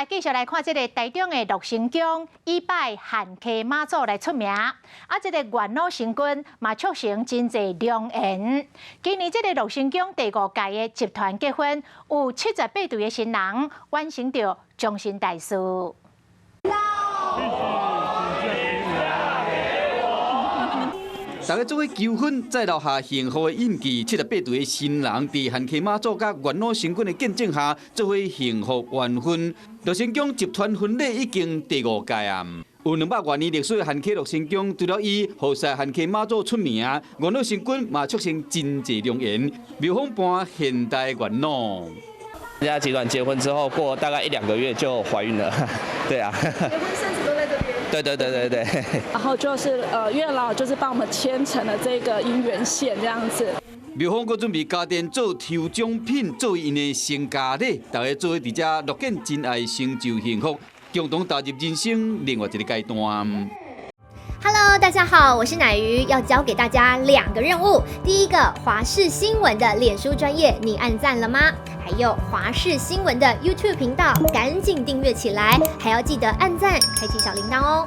來繼續來看這个台中的樂成宮，以拜漢溪媽祖來出名。啊，這个月老神君嘛促成真濟良緣。今年這个樂成宮第五屆的集團結婚，有78對的新人完成著終身大事。大家做伙求婚，再留下幸福的印記。78對的新人佇漢溪媽祖佮月老神君的見證下，做伙幸福完婚。樂成宮集團婚禮已經第五屆啊！有200外年歷史的漢溪樂成宮，除了以護賽漢溪媽祖出名，月老神君嘛促成真濟良緣，廟方扮現代月老。人家集團結婚之後，過大概一兩個月就懷孕了，對啊。結婚生子都在這邊。對對對對對。然後就是月老就是幫我們牽成了這個姻緣線，這樣子。廟方閣準備家電做抽獎品，做𪜶的成家禮，大家做伙佇遮樂見真愛成就幸福，共同踏入人生另外一個階段。 Hello，大家好，我是乃瑜，要交給大家兩個任務。第一個，華視新聞的臉書專頁，你按讚了嗎？還有華視新聞的 YouTube 頻道，趕緊訂閱起來，還要記得按讚，開啟小鈴鐺哦。